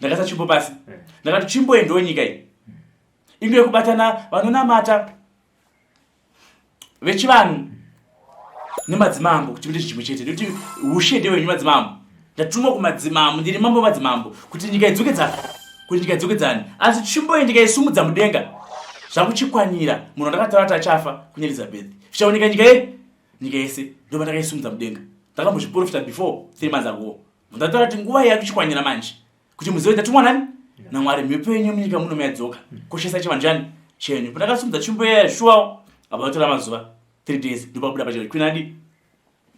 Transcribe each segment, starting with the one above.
Ndakaisa tsvimbo pasi, ndakati tsvimbo iyi ndo nyika iyi inge yekubatana vanonamata vechivanhu nemadzimambo kuti muite chimwe chete, nekuti ushe ndewenyu madzimambo. Ndatumwa kumadzimambo, ndiri mambo madzimambo, kuti nyika idzokedzana, kuti nyika idzokedzane. Asi tsvimbo iyi ndikaisumudza mudenga, zvakuchikwanira munhu wandakataura kuti achafa kuna Elizabeth, zvichaoneka nyika ye nyika yese. Ndobva ndakaisumudza mudenga. Ndakambozviprofita before 3 months ago, ndataura kuti nguva iyi yakuchikwanira manje kuti muzive ndatumwa nani, naMwari. Mhepo yenyu munyika muno mayadzoka, koshesa chivanhu chani chenyu. Pandakasumudza tsvimbo iya, shuwa apa vatora mazuva 3 days, ndopabuda pachena Queen adi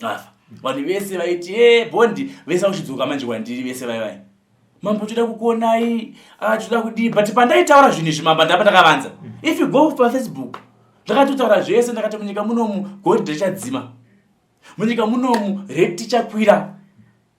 afa. Vanhu vese vaiti e Bond, vese vakuchidzoka manje kwandiri, vese vai vai, "Mambo, toda kukuonai, ah, toda kudii." But pandaitaura zvinhu izvi, mamba, ndapa ndakavanza. If you go paFacebook, ndakatotaura zvese. Ndakati munyika munomu gold richadzima, munyika munomu rate tichakwira.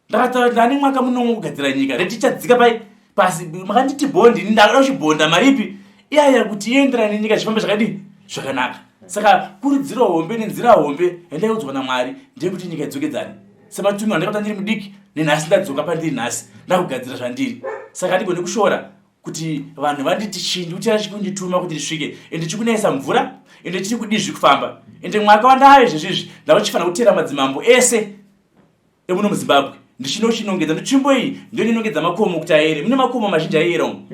Ndakataura kuti ndane mwaka munomu kugadzira nyika, rate tichadzika pai pasi. Makanditi bond, ini ndakada kuchibhonda mari ipi iyaya kuti ienderane nenyika, zvifambe zvakadii, zvakanaka. Saka kurudziro hombe nenzira hombe yandaiudzwa naMwari ndeyekuti nyika idzokedzane sematumiro andakaita ndiri mudiki. Nenhasi ndadzoka pandiri nhasi, ndakugadzira zvandiri. Saka handigoni kushora kuti vanhu vanditi chii, ndikuti chikundituma kuti ndisvike, ende chikunayisa mvura, ende chiri kudii, zviri kufamba. Ende mwaka wandave zvezvizvi, ndakuchifanira kutera madzimambo ese emuno muZimbabwe, ndichinochinongedza ndotsvimbo iyi, ndiyo inonongedza makomo kuti ayere. Mune makomo mazhinji aiyera umu,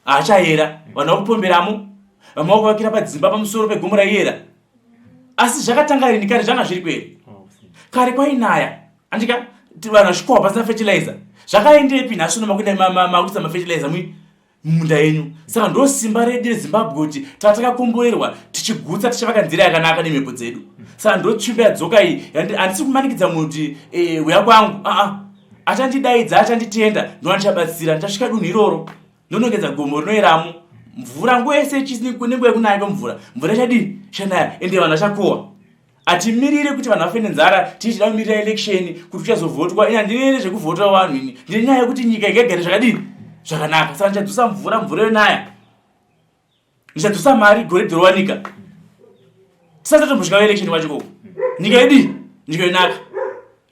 haachayera. Vanhu vakupomberamo, vamwe vakuvakira padzimba pamusoro pegomo raiyera. Asi zvakatanga rini? Kare zvanga zviri kweri. Kare kwainaya andika, vanhu vachikohwa pasina fertilizer. Zvakaendepi? Nhasi uno makuisa mafertilizer mumunda yenyu. Saka ndo simba redu reZimbabwe, kuti taa takakomborerwa, tichigutsa, tichavaka nzira yakanaka nemhepo dzedu. Saka ndo tsvimbo yadzoka iyi. Handisi kumanikidza munhu kuti uya kwangu. Aa, achandidaidza, achanditenda, ndova ndichabatsira. Ndichasvika dunhu iroro, ndonongedza gomo rinoeramo mvura nguva yese, nenguva yekunaya kwemvura, mvura ichadii? Chanaya. Ende vanhu vachakohwa. Hatimirire kuti vanhu vafe nenzara tichida kumirira election kuti kuchazovhotwa. Ini handinene zvekuvhotwa vanhu, ini ndine nyaya yekuti nyika ingagare zvakadii, zvakanaka. Saka ndichadzosa mvura, mvura yonaya. Ndichadzosa mari, goridhe rowanika. Tisati tatombosvika election wacho koko, nyika yedii? Nyika yonaka,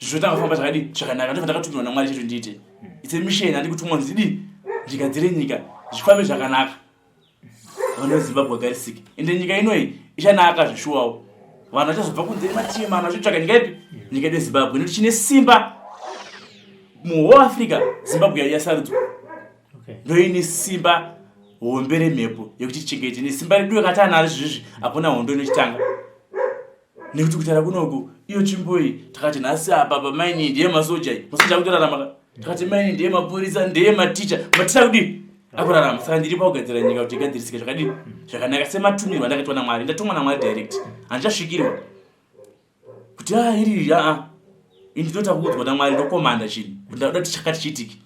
zvotanga kufamba zvakadii, zvakanaka. Ndobva ndakatumirwa naMwari cheto ndiite. It's a mission. Handi kutumwa ndidii, ndigadzire nyika, zvifambe zvakanaka, vanhu veZimbabwe vagarisike. Ende nyika inoyi ichanaka zveshuwawo. Vanhu vachazobva kunze nemativi mana vachitsvaga nyika ipi? Nyika yedu yeZimbabwe, nekuti chine simba muwhole Africa. Zimbabwe yasarudzwa, ndoine simba hombe remhepo yekuti tichengete nesimba redu yakatanaro izvizvi. Hakuna hondo inochitanga, nekuti kutaura kunoku, iyo tsvimbo iyi, takati nhasi apa pamaini ndeye masoja iyi, masoja akutorarama ka. Takati maini ndeye mapurisa, ndeye maticha, maticha kudii, akurarama. Saka ndiri pakugadzira nyika kuti igadzirisike zvakadii, zvakanaka, sematumirwo andakaitwa naMwari. Ndatumwa naMwari direct, handichasvikirwa kuti a iri aa. Ini ndinota kuudzwa naMwari, ndokomanda chinhu kuti ndakuda kuti chakati chiitike,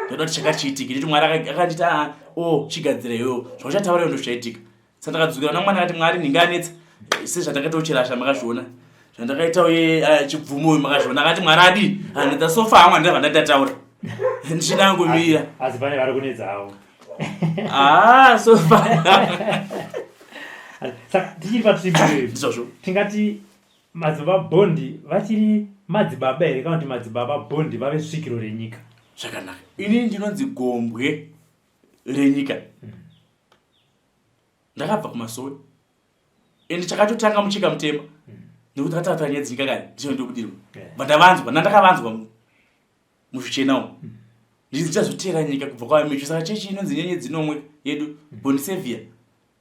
ndoda kuti chakati chiitike, nditi Mwari akanditi, "Aa, o chigadzira iwewo, zvauchataura iwe ndozvichaitika." Saka ndakadzokera namwana, akati, "Mwari, ndinganetsa sezvandakatochirasha, makazviona zvandakaita uye chibvumo uyu makazviona." Akati, "Mwari adi anetsa sofa hamwe." Ndabva ndatataura ndichinangomira. Asi pane vari kunetsawo. Ah, sofa. Saka tichiri patsvimbo iyoyo, Ndizvozvo. tingati Madzibaba Bond vachiri madzibaba here, kana kuti Madzibaba Bond vave svikiro renyika? Zvakanaka. Ini ndinonzi gombwe renyika. Ndakabva kumasowe, ende chakatotanga muchika mutema, nekuti takataura nyaya dzenyika kare, ndicho ndokudirwa. Bva ndavanzwa, nandakavanzwa muzvichena umu, ndinzi ndichazotera nyika kubva kwavamicho. Saka chechi inonzi Nyenyedzi Nomwe yedu, Bond Savior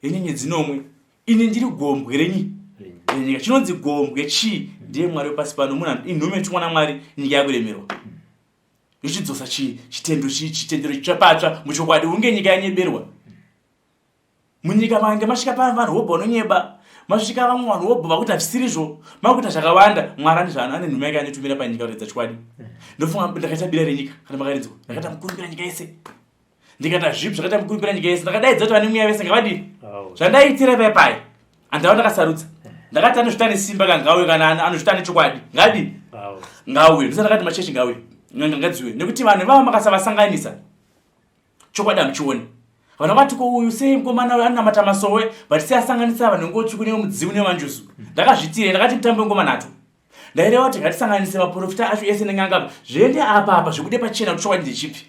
yeNyenyedzi Nomwe. Ini ndiri gombwe renyika. Chinonzi gombwe chii? Ndiye Mwari wepasi pano. Munhu inhume tumwa naMwari, nyika yakuremerwa, ichidzosa chitendo, chitendero chitsva patsva muchokwadi, hunge nyika yanyeberwa. Munyika mange masvika pa vanhu vobva vanonyeba, masvika vamwe vanhu vobva vakuti hazvisirizvo, makuita zvakawanda. Mwari ane zvaano, ane nhume yake anotumira panyika kuratidza chokwadi. Ndofunga ndakaita bira renyika, kana makarinzwa. Ndakaita mukurumbira nyika yese, ndikaita zvipi zvakaita mukurumbira nyika yese. Ndakadaidza kuti vane mweya vese ngavadii. Zvandaitira pai pai, handava ndakasarudza. Ndakati anozvita nesimba kangauye, kana anozvita nechokwadi ngadi ngauye. Ndisa ndakati machechi ngauye, n'anga ngadziuye, nekuti vanhu ivavo makasavasanganisa, chokwadi hamuchioni. Vanhu vakati, "Ko uyu sei mukomana uyu anonamata masowe, but sei asanganisa vanhu vengotsvuku nevemudzimu nevemanjuzu?" Ndakazvitire, ndakati mutambo wengoma nhatu. Ndaireva kuti ngatisanganise maprofita acho ese nen'anga, zviende apa apa, zvibude pachena kuti chokwadi ndechipi.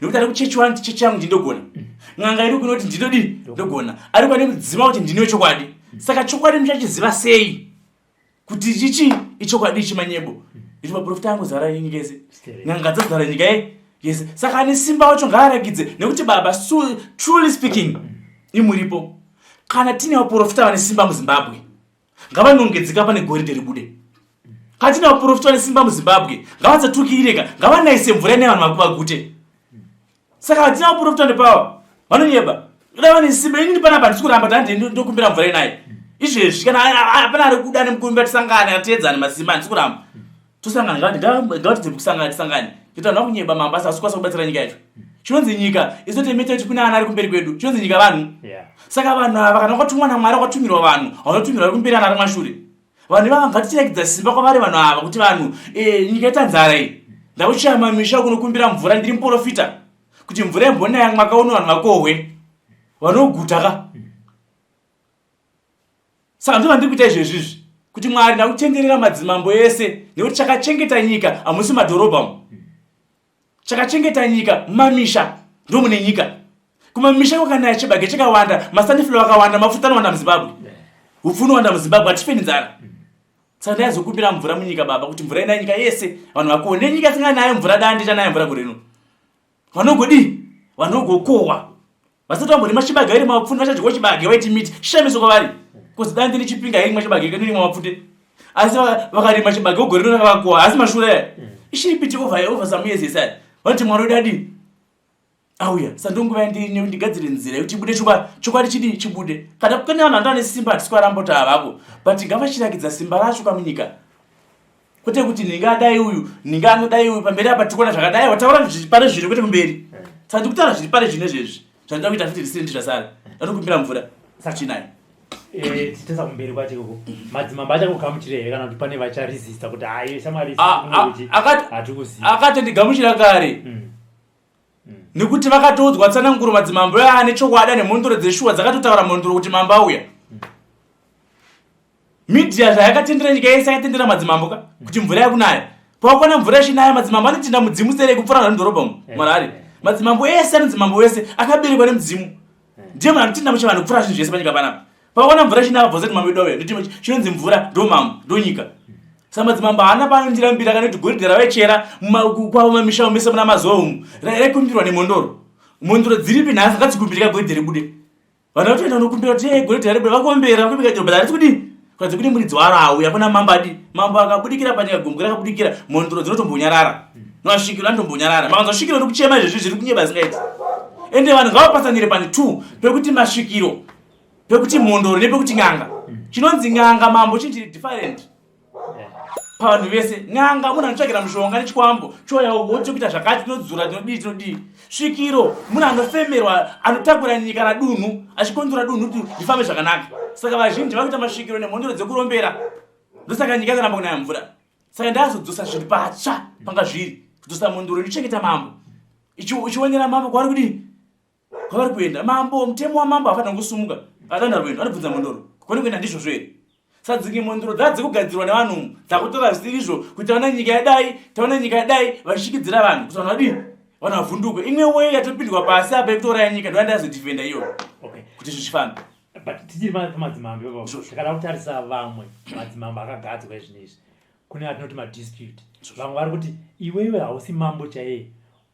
Nekuti ari kuchechi wani chechi yangu ndindogona. N'anga iri kunoti ndinodii? Ndogona. Ari kwane mudzima kuti ndine chokwadi. Saka chokwadi muchachiziva sei? Kuti chichi ichokwadi ichi manyebo. Ichi maprofita angu zara nyika yese. N'anga dzazara nyika yese. Saka ane simba wacho ngaarakidze nekuti baba so, truly speaking imuripo. Kana tine vaprofita vane simba muZimbabwe ngavanongedzeka pane goridhe ribude. Kana tine vaprofita vane simba muZimbabwe ngavasatukireka, ngavanaise mvura ine vanhu vagute. Saka hatina vaprofita nepawa vanonyeba dai vane simba. Inini panapa handisi kuramba kuti handi ndokumbira mvura inaye izvezvi. Kana hapana ari kuda nemukumbira tisangane atiedzane masimba, handisi kuramba tosangana, ngavatidze kusangana tisangane. Kuti vanhu vakunyeba mambo asi hasikwanisa kubatsira nyika yacho. Chinonzi nyika isotemete kuti kune ana ari kumberi kwedu. Chinonzi nyika vanhu. Saka vanhu ava kana vakatumwa naMwari, vakatumirwa vanhu, havanotumirwa ari kumberi ana ari kumashure. Vanhu ivava ngatichirakidza simba kwavari vanhu ava kuti vanhu nyika ita nzara iyi. Ndakuchaya mamisha kunokumbira mvura, ndiri muprofita, kuti mvura imbonaya mwaka uno vanhu vakohwe vanoguta ka. Saka ndo vandiri kuita izvezvi izvi kuti Mwari ndakutenderera madzimambo ese, nekuti chakachengeta nyika hamusi madhorobha umu. Chakachengeta nyika mumamisha, ndo mune nyika. Kumamisha kwakanaya chibage chakawanda, masunflower akawanda, mafuta anowanda muZimbabwe, upfu unowanda muZimbabwe, hatife nenzara. Saka ndaizokumbira mvura munyika baba, kuti mvura inaye nyika yese vanhu vakohwe. Nenyika isinganaye mvura, dande chanaya mvura gore rino, vanogodii? Vanogokohwa vasati vamborima chibage vairi mapfunde, vachadyawo chibage vaiti miti chishamiso kwavari, kozi dande nechipinga hairimwa chibage kanorimwa mapfunde, asi vakarima chibage gore rino ravakohwa. Asi mashure aya ishiripiti over some years yesaya vanoti Mwari wedu adii auya. Sandonguva yandine ndigadzire nzira yekuti ibude chokwadi chidii chibude. Kana kune vanhu vanoda nesimba, hatisi kuvaramba kuti havako, but ngavachirakidza simba racho kamunyika, kwete kuti ninga adai uyu, ninga anodai uyu. Pamberi apa tikuona zvakadai, wataura pane zviri kwete kumberi. Saka ndikutaura zviri pane zvino izvezvi zvandida kuita futi risiri ndizvasara ndatokumbira mvura chinayo. Titesa kumberi kwacho ikoko, madzimambo achakugamuchira here kana kuti pane vacharesista kuti hai shamwari hatikuzivi? Akatondigamuchira kare nekuti vakatoudzwa tsananguro madzimambo aya nechokwadi ane mhondoro dzeshuwa dzakatotaura mhondoro kuti mambo auya. Media zvayakatendera nyika yese yakatendera madzimambo ka kuti mvura yakunaya. Pawakwana mvura ichinaya, madzimambo anotenda mudzimu serei kupfuura vanhu mudhorobha umu marari. Madzimambo ese anonzi mambo wese akaberekwa nemudzimu, ndiye munhu anotenda muchivanhu kupfuura zvinhu zvese panyika panapa. Pawakwana mvura ichinaya, vabva kuti mambo edu auya, nekuti chinonzi mvura ndo mambo, ndo nyika. Saka madzimambo haana paanondirambira kana kuti goridhe ravaichera kwavo mamisha mese muna mazuva umu raikumbirwa nemhondoro. Mhondoro dziripi nhasi? Ngadzikumbirika goridhe ribude. Vanhu vatoenda kunokumbira kuti hey, goridhe ribude, vakuombera vakumbira but harisi kudii kwanzi kune muridzi waro auya. Kuna mambo adi mambo akabudikira panyika, gombwe rakabudikira, mhondoro dzinotombonyarara, masvikiro anotombonyarara. Makanzwa svikiro riri kuchema izvezvi zviri kunyeba zingaiti. Ende vanhu ngavapatsanire pane two, pekuti masvikiro, pekuti mhondoro nepekuti n'anga. Chinonzi n'anga mambo chinhu chiri different pavanhu vese. N'anga munhu anotsvagira mushonga nechikwambo choya woti kuita zvakati, tinodzura, tinodii, tinodii. Svikiro munhu anofemerwa, anotakura nyika radunhu, achikonzora dunhu kuti rifambe zvakanaka. Saka vazhinji vakuita masvikiro nemhondoro dzekurombera, ndosaka nyika yakaramba kunaya mvura. Saka ndazodzosa zvinhu patsva panga zviri, kudzosa mhondoro inochengeta mambo, ichionera mambo kwavari kudii, kwavari kuenda. Mambo, mutemo wamambo hafanira kusumuka adanha rwendo, anobvunza mhondoro kwani kuenda, ndizvozvo here? Saka dzimwe mhondoro dzaa dzekugadzirwa nevanhu umu dzakutora zvisiri izvo kuti taona nyika yadai, taona nyika yadai, vachichikidzira vanhu kuti vanhu vadii, vanhu vavhunduke. Imwe way yatopindwa pasi apa yekutouraya nyika ndo yandazodhifenda iyoyo kuti zvichifamba. But tichiri pamadzimambo ipapo, takada kutarisa vamwe madzimambo akagadzwa izvino izvi, kune atinoti madispute. Vamwe vari kuti iwewe hausi mambo chaiye,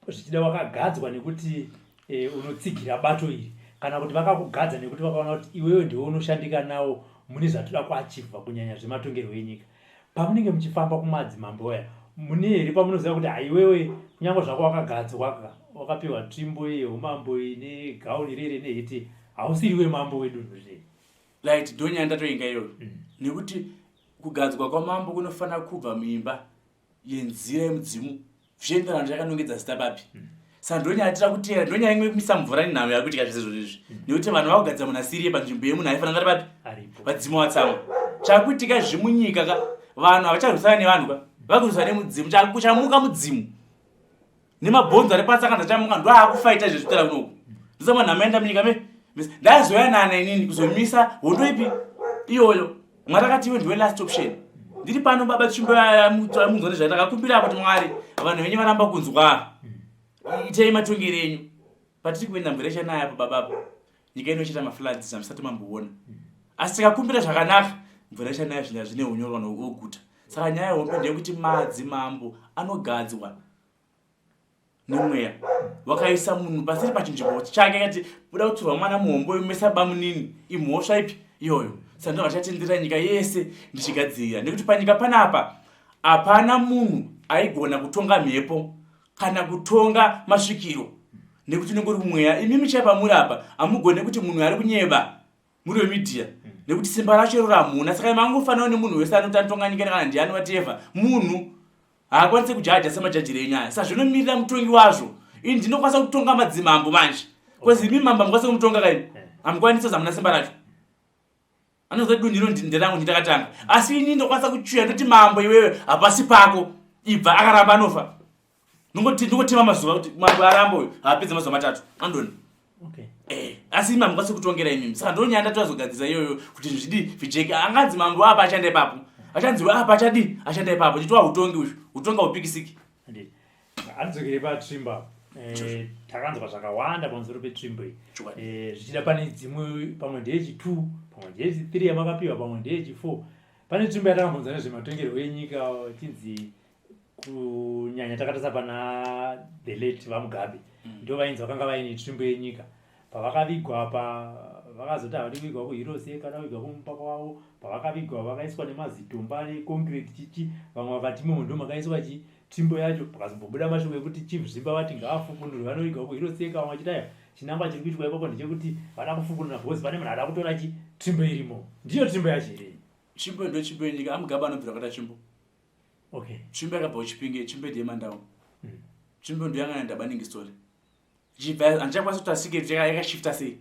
zvichida wakagadzwa nekuti unotsigira bato iri, kana kuti vakakugadza nekuti vakaona kuti iwewe ndiwe unoshandika nawo mune zvatoda kuachivha, kunyanya zvematongerwo enyika. Pamunenge muchifamba kumadzimambo aya, mune here pamunoziva kuti haiwewe kunyange zvako wakagadzwa, wakapiwa tsvimbo yeumambo ine gauni rere neheti, hausiriwe mambo wedunhu rineri? Right, ndonyaya ndatoinga iyoyo nekuti kugadzwa kwamambo kunofanira kubva muimba yenzira yemudzimu, zvichienderana kuti yakanongedza zita papi. Saka ndonyaya tira kuteera, ndonyaya imwe kumisa mvura nenhamo yari kuitika zvese izvozvo izvi, nekuti vanhu vakugadzira munhu asiriye panzvimbo yemunhu aifanira ngati papi. Aripo. Vadzimu vatsamwa. Chakuitika zvimunyika ka, vanhu havacharwisana nevanhu ka, vakurwisana nemudzimu. Chamuka mudzimu nemabhonzo ari pasi akanzi achamuka, ndo aakufaita zvezvitera kunoku. Ndosaka vanhu amaenda munyika me ndazoyanana inini kuzomisa hondo ipi iyoyo. Mwari akati iwe ndiwe last option. Ndiri pano baba, tsvimbo munzwa nezvaita. Ndakakumbira kuti Mwari, vanhu venyu varamba kunzwa. Itei matongero enyu. Patiri kuenda mvura ichanaya apo baba apo. Nyika ino ichaita mafloods zvamusati mamboona. Asi tikakumbira zvakanaka mvura ichanaya zvinya zvine hunyoro vanhu voguta. Saka nyaya hombe ndeyekuti madzimambo anogadzwa nemweya wakaisa munhu pasiri pachinzvimbo chake kati buda kuturwa mwana muhombo yomesa bamunini imhosva ipi iyoyo saka ndobva chatendera nyika yese ndichigadzirira nekuti panyika panapa hapana munhu aigona kutonga mhepo kana kutonga masvikiro nekuti unenge uri kumweya imi michai pamuri apa hamugone kuti munhu ari kunyeba muri wemedia nekuti simba racho iroro hamuna saka mangofanira nemunhu wese anoti anotonga nyika kana ndiani whatever munhu haakwanise kujaja semajajiro enyu aya saka zvinomirira mutongi wazvo ini ndinokwanisa kutonga madzimambo manje bcause imi mambo hamukwanise kumutonga kaini hamukwanise hamuna simba racho anoziva dunhu iro nderangu ndindakatanga asi ini ndokwanisa kuchuya ndoti mambo iwewe hapasi pako ibva akaramba anofa ndongotema mazuva kuti mambo aramba uyu haapedza mazuva matatu andoni okay. eh, asi imi hamukwanisi kutongera imimi saka ndonyaya ndatozogadzisa iyoyo kuti zvidii zvijeke anganzi mambo apa achanda ipapo achanzi apa achadii achanda ipapo chitwa utongi uyu utonga upikisiki Handidzokere patsvimbo apo. Eh, takanzwa zvakawanda pamusoro petsvimbo iyi. Eh, zvichida pane dzimwe pamwe ndeyechi 2, pamwe ndeyechi 3 yamakapiwa, pamwe ndeyechi 4. Pane tsvimbo yatakambonzwa nezvematongerwo enyika chinzi kunyanya takatarisa pana the late VaMugabe. Mm. Ndo vainzi vakanga vaine tsvimbo yenyika. Pavakavigwa apa vakazoti havadi kuvigwa kuHeroes kana kuvigwa kumba kwavo. Pavakavigwa vakaiswa nemazitombo ane concrete chichi, vamwe vakati imomo ndo makaiswa chi Tsvimbo yacho pakazombobuda mashoko ekuti Chief Zvimba vati ngaafukunurwe vanovigwa kuHeroes Acre vamwe vachiti aiwa chinangwa chiri kuitwa ikoko ndechekuti vada kufukunura because pane munhu ada kutora chi tsvimbo irimo. Ndiyo tsvimbo yacho here iyi? Tsvimbo ndo tsvimbo yenyika aMugabe anobvira kuita tsvimbo. Okay. Tsvimbo yakabva kuChipinge, tsvimbo yeDemandau. Tsvimbo ndoyanga yandabaningi story. Chibva handichakwanisa kuti asike yakashifta sei.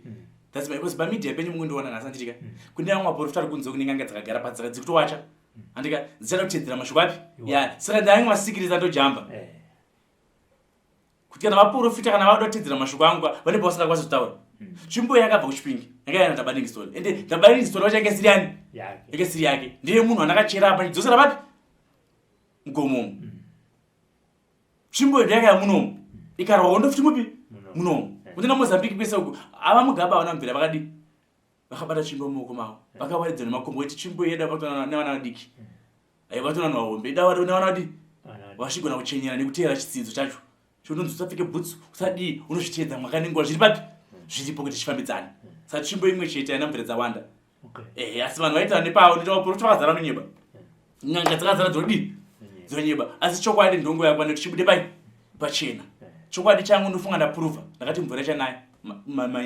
That's my because pamedia penyu mungondiona nhasi handitika. Kune vamwe vaprofita ari kunze kune n'anga dzakagara pasi dziri kutowacha. Handika dzichada kutedzera mashoko api? Ya, saka ndainge masikirisa ndojamba. Eh. Kuti kana vaprofita kana vada kutedzera mashoko angu vane pavasingakwanisi kutaura. Tsvimbo yakabva kuChipinge. Yanga yana Ndabaningi story. Ende Ndabaningi story wacho yanga isiri yani? Yake. Yanga isiri yake. Ndiye munhu andakachera apa ndidzosera papi? Mugomo. Tsvimbo yedu yakaya munomu ikarwa hondo futi mupi munomu kundina Mozambique kwese uku ava Mugabe havana mubvira vakadii vakabata tsvimbo mumaoko mavo vakawaridza nemakombo kuti tsvimbo yedu yabatwa nevana vadiki aibatwa nevanhu vahombe ida vato nevana vadii vachigona kuchenyera nekuteera chitsidzo chacho chononzi usapfeke bhutsu usadii unozviteedza mwaka nenguva zviri papi zviripo kuti chifambidzane saka tsvimbo imwe chete haina mvura dzawanda Eh, asi vanhu vaitaura nepavo ndita vaprofita vakazara nonyeba n'anga dzakazara dzinodii dzinonyeba asi chokwadi ndongo yakwa nekuti chibude pai pachena chokwadi changu ndofunga ndaprova ndakati mvura ichanaya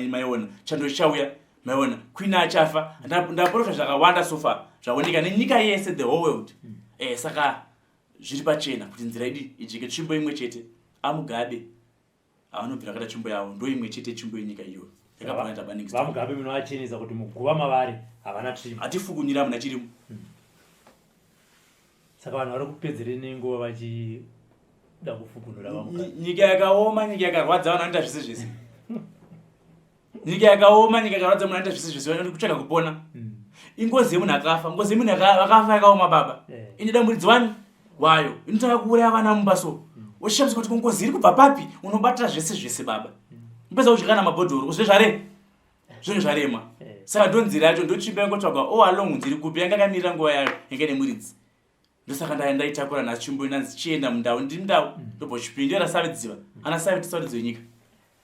maiona chando chichauya maiona queen achafa ndaprofita zvakawanda so far zvaoneka nenyika yese the whole world mm. eh, saka zviri pachena kuti nzira idi ijeke tsvimbo imwe chete amugabe Avanobvira vakaita tsvimbo yavo ndoimwe chete tsvimbo yenyika iyoyo yakabva naita baningi. VaMugabe munovachenesa kuti muguva mavari havana tsvimbo. Hatifukunyira hamuna chirimo. Hmm. Saka vanhu vari kupedzere nenguva vachida kufukunura VaMugabe. Nyika yakaoma, nyika yakarwadza vanhu vanoita zvese zvese. Nyika yakaoma, nyika yakarwadza munhu anoita zvese zvese vanoda kutsvaga kupona. Hmm. Ingozi yemunhu akafa, ngozi yemunhu akafa yakaoma baba. Eh. Inoda muridzi wani wayo inotanga kuuraya vana mumba so. Hmm. Woshamisa kuti ngozi iri kubva papi, unobatira zvese zvese baba. Hmm. Upedza kudya kana mabhodhoro, kuzve zvare zvinenge zvarema. Eh. Saka ndonzira yacho ndotsvimba yangotsvagwa all along nziri kupi yanga yakamirira nguva yayo yanga ine muridzi. Ndosaka ndaya ndaitakura nhasi tsvimbo inanzi chienda mundau ndiri mundau ndobva chipinda ndiyo raSave dziva ana Save tisauridzo yenyika.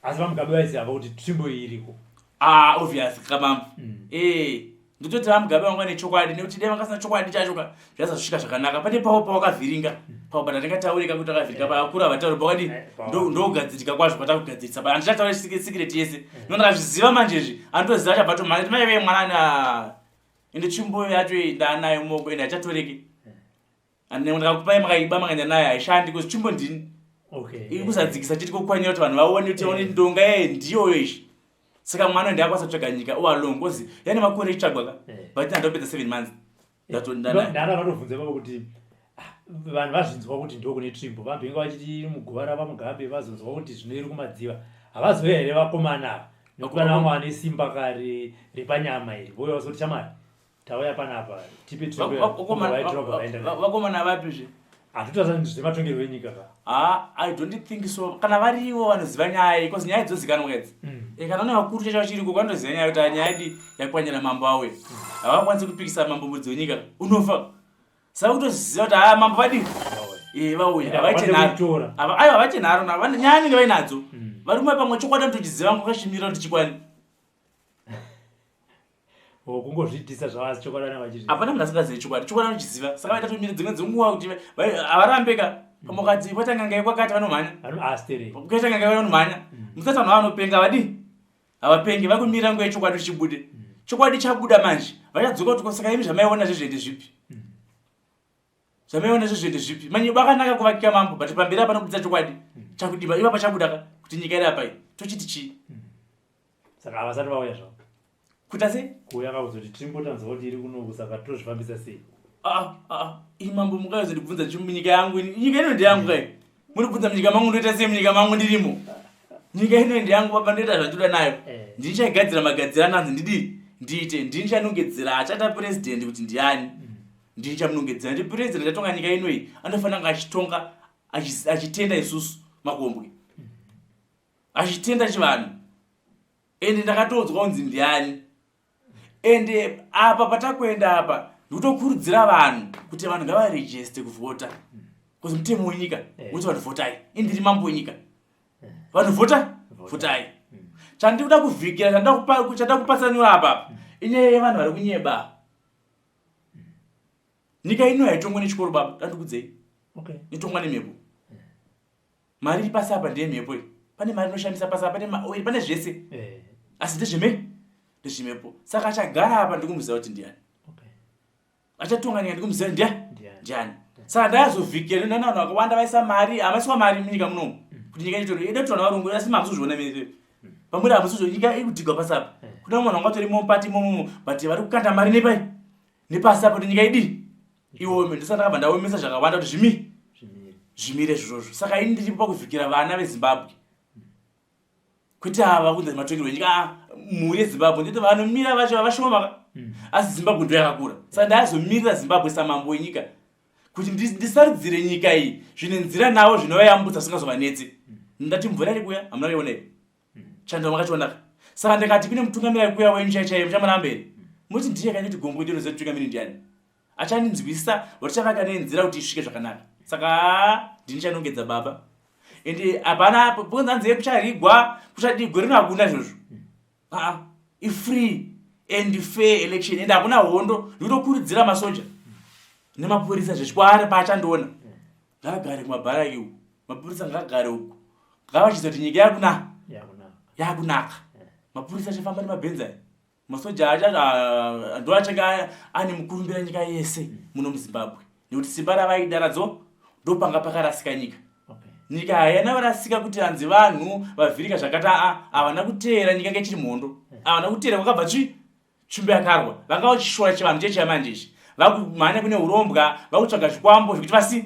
Asi VaMugabe vaiziva kuti tsvimbo iyi iriko. Ah, obvious kamambo. Mm. Eh, ndototi VaMugabe vanga nechokwadi nekuti dai vanga vasina chokwadi chacho ka zvaisazosvika zvakanaka. Pane pavo pawakavhiringa. Mm. Pavo but handingataurika kuti akavhiringa eh. pakakura vatauri pakadi eh, ndogadzirika kwazvo kwatakugadzirisa. But handichataura secret yese. Eh. No ndakazviziva manje izvi. Anotoziva achabva tomhanya kuti mai vee mwana na ende tsvimbo yacho ndanayo moko ende hachatoreki. And ndakakupai makaiba makaenda nayo haishandi because tsvimbo ndini. Okay. Iri kuzadzikisa chiti kukwanyira kuti vanhu vaone kuti vaone eh. ndonga yeye ndiyoyo izvi. Saka mwana ndiakwanisa kutsvaga nyika all along because yane makore ichitsvagwa ka. Eh. But ndopedza 7 months. Ndatonda nayo. Ndana vatobvunza baba kuti ah, vanhu vazvinzwa kuti ndokune tsvimbo vambenge vachiti iri muguva ravamugabe vazonzwa kuti zvino iri kumadziva havazouya here vakomana ava nekuti vana vamwe vane simba kare repanyama iri vouya vazoti chamari Tauya panapa tipe vakomana vapi zve? Hatutaura zvematongerwo enyika ka. Ha, I don't think so. Kana varivo vanoziva nyaya iyi, because nyaya dzozikanwa idzi. E, kana une vakuru chacho vachiriko vanotoziva nyaya kuti nyaya idi yakwanyira mambo auya. Havakwanisi kupikisa mambo mudzi wenyika. Unofa. Saka kutoziva kuti haa mambo vadii? Eh, vauya. Havaite nharo. Ava aiwa havaite nharo navo. Nyaya inenge vainadzo. Varume pamwe chokwadi vanotochiziva ngokashimira kuti chikwani. Oh, kungozviitisa zvavasi chokwadi vanenge vachizviziva. Hapana munhu asingazivi chokwadi. Chokwadi vanochiziva. Saka vaita tomira dzimwe dzenguva kuti havarambe ka. Pamwe ukati kwaita n'anga yekwakati vanomhanya. Vanoasterei. Kuita n'anga vanomhanya. Musati vanhu vanopenga vadii? Havapengi vakumira nguva yechokwadi kuti chibude. Chokwadi chabuda manje. Vachadzoka kuti saka imi zvamaiona zvezve ndezvipi? Zvamaiona zvezve ndezvipi? Manyebo akanaka kuvakika mambo but pamberi apa nokubudisa chokwadi. Chakudiwa ipapa chabuda ka kuti nyika iri apa iyi. Tochiti chii? Saka havasati vauya zvavo. Kuita sei? Kuuya kakuzoti timbotanzwa kuti iri kunoku saka tozvifambisa sei? Ah ah imambo mukayozondibvunza chii munyika yangu ini. Nyika ino ndeyangu kai. Munobvunza munyika mangu ndoita sei munyika mangu ndirimo. Nyika ino ndeyangu baba ndoita zvandoda nayo. Eh. Ndini chaigadzira magadzira ananzi ndidii? Ndiite. Ndini chanongedzera achata president kuti ndiani. Ndini chamunongedzera ndi president atonga nyika ino iyi anofanira kunge achitonga achitenda isusu makombwe. Achitenda chivanhu. Ende ndakatoudzwa kunzi ndiani. Ende apa patakuenda apa ndikutokurudzira vanhu kuti vanhu ngavaregiste kuvhota. Because mutemo wenyika unoti vanhu vhotai. Ini ndiri mambo wenyika. Vanhu vhota, vhotai. Chandikuda kuvhikira, chandida kupatsanura apa apa inyaya yevanhu vari kunyeba. Nyika ino haitongwe nechikoro baba, dandikudzei. Inotongwa nemhepo. Mari iri pasi apa ndeyemhepo iyi. Pane mari inoshamisa pasi apa, pane maoiri, pane zvese. Asi ndezveme ndezvemhepo. Saka achagara apa ndikumuziva kuti ndiani. Achatonga nyika ndikumuziva ndiani. Ndiani. Saka ndakazovhikira nana vanhu vakawanda vaisa mari, havaiswa mari munyika munomu. Kuti nyika itorwe, ida kutorwa nevarungu asi hamusi kuzviona mese. Pamuri hamusi kuzviona, nyika iri kudhigwa pasi apa. Kuna vamwe vanhu vanga vatori mupati imomo, but vari kukanda mari nepai? Nepasi apa kuti nyika idii? Iwome. Ndosaka ndakabva ndaomesa zvakawanda kuti zvimire. Zvimire izvozvo. Saka ini ndiripo pakuvhikira vana veZimbabwe. Kwete ava kunzi matongerwo enyika, ah, mhuri yeZimbabwe nditi vanomira vacho vashoma ka. Asi Zimbabwe ndo yakakura. Saka ndaizomirira Zimbabwe samambo wenyika kuti ndisarudzire nyika iyi zvine nzira navo zvinovayambutsa zvisingazovanetsi. Ndati mvura iri kuuya, hamuna kuiona here? Chando makachiona ka? Saka ndikati kune mutungamiri ari kuuya wenyu chaiye chaiye muchamuramba here? Muti ndiye kani kuti gombo ndinoziva mutungamiri ndiani? Achandinzwisisa vatichavaka nenzira kuti isvike zvakanaka. Saka ndini chanongedza baba. Ende hapana because hanzi kucharigwa kuchadii gore rino hakuna izvozvo. Aa, ifree and fair election ende hakuna hondo. Ndikutokurudzira masoja nemapurisa zvechikwara paachandiona ngaagare kumabharaki uku, mapurisa ngaagare uku, ngavachiziva kuti nyika yakuna yakunaka. Mapurisa achafamba nemabhenzi aya, masoja acha ndo achange ane mukurumbira nyika yese muno muZimbabwe, nekuti simba ravaida radzo ndopanga pakarasika nyika. Nyika haina varasika kuti hanzi vanhu vavhirika zvakati, aa havana kuteera nyika ngechiri muhondo, havana kuteera kwakabva tsvimbo yakarwa. Vanga vachishora chivanhu chechiya manje ichi, vakumhanya kune urombwa, vakutsvaga zvikwambo zvekuti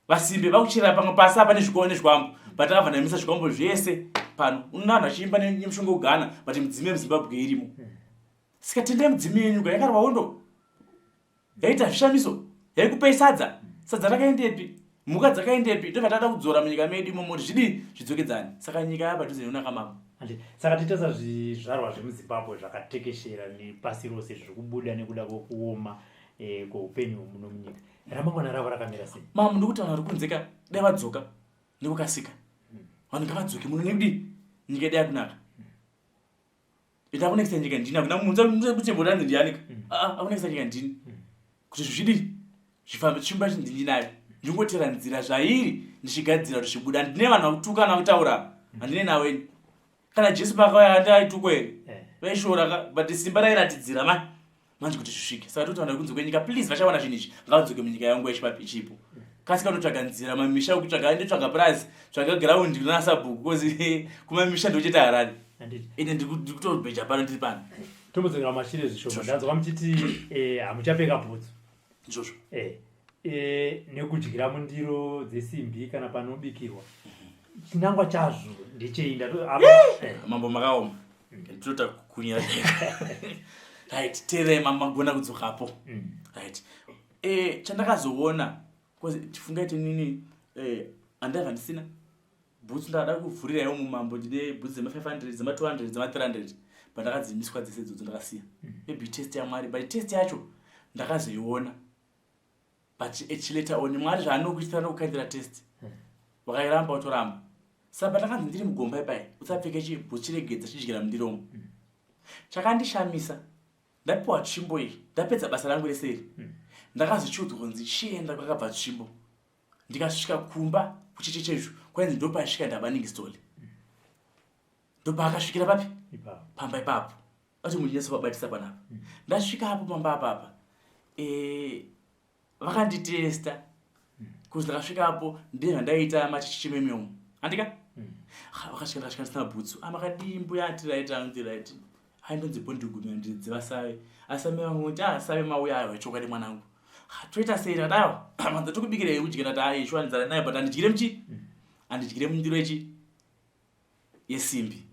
vasimbe, vakuchera pamwe pasi apa nezvikwambo. But takabva ndamisa zvikwambo zvese pano. Unoona vanhu vachiimba nemushonga wekugana, but mudzimu yemuZimbabwe irimo. Saka tendai mudzimu yenyu ka, yakarwa hondo, yaita zvishamiso, yaikupei sadza. Sadza rakaendepi? Mhuka dzakaendepi? Ndobva tada kudzora munyika medu imomo kuti zvidii zvidzokedzane. Saka nyika yapadhuze nekunaka mambo. Andi, saka titarisa zvizvarwa zvemuZimbabwe zvakatekeshera nepasi rose zviri kubuda nekuda kwekuoma kweupenyu muno munyika. Ramangwana ravo rakamira sei? Mambo, ndikuti vanhu vari kunze ka, dai vadzoka nekukasika. Vanhu ngavadzoke muno nekudii? Nyika yedu yakunaka. Ende akunakisa nyika ndini, hakuna munhu kuti mbonanzi ndiani ka. Aa, akunakisa nyika ndini. Kuti zvidii? Zvifambe, tsvimbo yacho ndini nayo. Ndingotera nzira zvairi ndichigadzira kuti zvibuda. Ndine vanhu vakutuka nakuta handine navo ini. Kana Jesu paakauya andi aitukwa here? Vaishora ka, but simba rairatidzira manje kuti zvisvike. Saka toti vanhu vari kunze kwenyika, please vachawana zvinhu izvi, ngavadzoke munyika yavo nguva ichipo. Kasika unotsvaga nzira mamisha ukutsvaga, ndotsvaga purazi, tsvaga ground kuna sabhuku, because kumamisha ndochete Harare. Ende ndikutobheja pano ndiri pano. Tombodzokera kumashure zvishoma. Ndanzwa muchiti hamuchapfeka bhutsu. Izvozvo. Nekudyira mundiro dzesimbi kana panobikirwa. Chinangwa chazvo ndechei? Mambo makaoma. Ndinoda kukunyira. Right, teerei mambo magona kudzokapo. Right. Chandakazoona Because tifungai tinini eh, andaiva ndisina bhutsu ndakada kuvhurira iwo mumambo ndine bhutsu dzema 500 dzema 200 dzema 300 but ndakadzimiswa dzese idzodzo ndakasiya mm. maybe test yamwari but test yacho ndakazoiona but echileta on mwari zvaanokuitira nokukandira test mm. wakairamba utoramba saka pandakanzi ndiri mugomba ipai usapfeke chibhutsu chiregedza chidyira mundiromo mm. chakandishamisa Ndapiwa tsvimbo iyi ndapedza basa rangu rese iri hmm. ndakazochiudzwa kunzi chienda kwakabva tsvimbo ndikasvika kumba kucheche chezvo kwainzi ndopaisvika ndabaningi stole hmm. ndopaakasvikira papi pamba ipapo ati munyatso pabatisa panapa hmm. ndasvika apo pamba apapa e, vakanditesta bcause ndakasvikapo ndine zvandaiita machichichimemi umu andika vakasvika ndakasvika ndisina bhutsu amakadii ah, mbuya ati right anti right hai ndonzi bondigumira ndidziva save asi amai vangu kuti ah save mauya ayo chokwadi mwanangu toita sei ndakati aiwa manza tokubikirei kudya ndati ai shuwa nzara nayo but andidyire muchi andidyire mundiro yechi yesimbi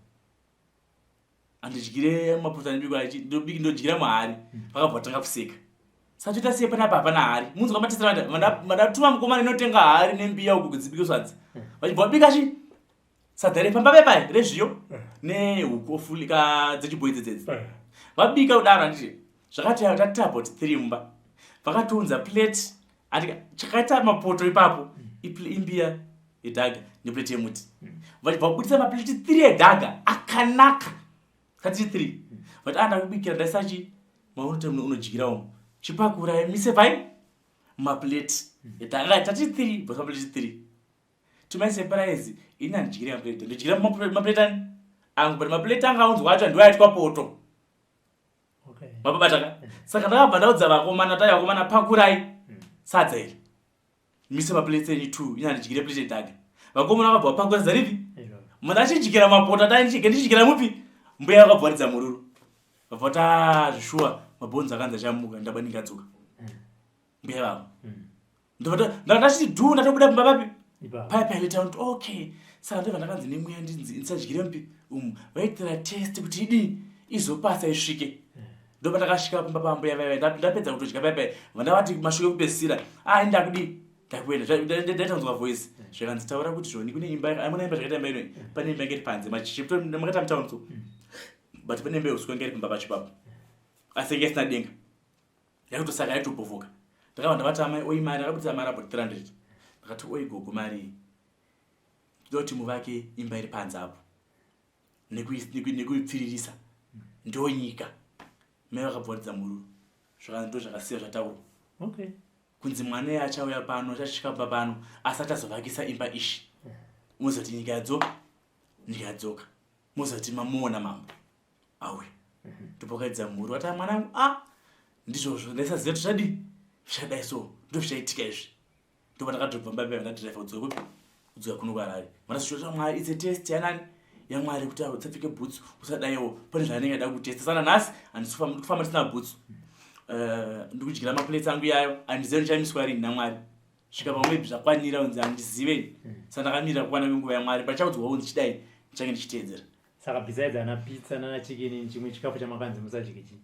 Handidyire maputa anobikwa achi ndodyira muhari vakabva vatanga kuseka saka toita sei panapa hapana hari munzwa matesera mandatuma mukomana inotenga hari nembiya uku kudzibike sadza vachibva vabika chi sadza repamba pepai rezviyo nehuku ofulika dzechibhoyi dzedzedzi vabika kudaro handiti zvakati tati about three mumba vakatiunza plate andika chakaita mapoto ipapo imbiya yedhaga neplate yemuti vachibva vabudisa maplate three edhaga akanaka katiri three vati ah ndakubikira ndaisa chi maunoti unodyira umu chipakura mise pai maplate edhaga tati three bvasa maplate three to my surprise ini handidyire maplate ndodyira maplate ani angu but maplate anga aunzwa acho ndiwo aitwa poto mapabata ka saka ndakabva ndaudza vakomana tai vakomana pakurai sadza iri mise maplates enyu two ini handidyire plate yedhaga vakomana vakabva vapakura sadza ripi munhu achidyira mapoto atai ndichidyira mupi mbuya vakabva varidza mururu vabva vati ah, zvishuwa mabhonzo akanzi achamuka ndaba ndingadzoka mbuya vavo ndandachiti dhu ndatobuda pamba papi paya paya later on okay saka ndobva ndakanzi nemweya ndinzi ndisadyire mupi umu vaitira test kuti idii izopasa isvike ndopa ndakasvika pamba pambuya vaya ndapedza kutodya paya paya vandavati mashoko ekupedzisira ah ini ndakudii ndakuenda ndaita kunzwa voice zvikanzi taura kuti zvoni kune imba amuna imba zvakaita imba inoi pane imba inge iri panze makaita mutown so but pane imba yeuswa inge iri pamba pacho ipapo asi inge isina denga Yakutosaka yaitopovoka. Ndakabva ndavati amai oyi mari ndakabudisa mari about 300. Ndakati oyi gogo mari iyi. Ndoda kuti muvake imba iri panze apo. Nekuipfiririsa. Ndonyika. Mai vakabva varidza mhururu. Zvaka ndo zvakasiya zvataurwa. Okay. Kunzi mwana iye achauya pano achasvika pamba pano asi achazovakisa imba ishi. Mozoti nyika yadzoka. Nyika yadzoka. Mozoti mamuona mambo. Auya. Ndopokaidza mhuri vati ah, mwanangu ah ndizvozvo ndaisaziva kuti zvadii zvichadai so ndozvichaitika izvi ndopa ndakadrobva mba paya ndadriver kudzoka kupi kudzoka kuno kuharare mandazvichota mwari it's a test yanani yamwari kuti usapfeke bhutsu usadaiwo pane zvaanenge ada kutesta sana nhasi handisi kufamba ndisina bhutsu eh, ndikudyira maplates angu iyayo handizive ndichamiswa rini namwari svika pamwe maybe zvakwanira unzi handizive saka ndakamirira kukwana kwenguva yamwari pachaudzwa unzi chidai ndichange ndichiteedzera Saka besides ana pizza nana chicken chimwe chikafu chamakanzi musadye chii?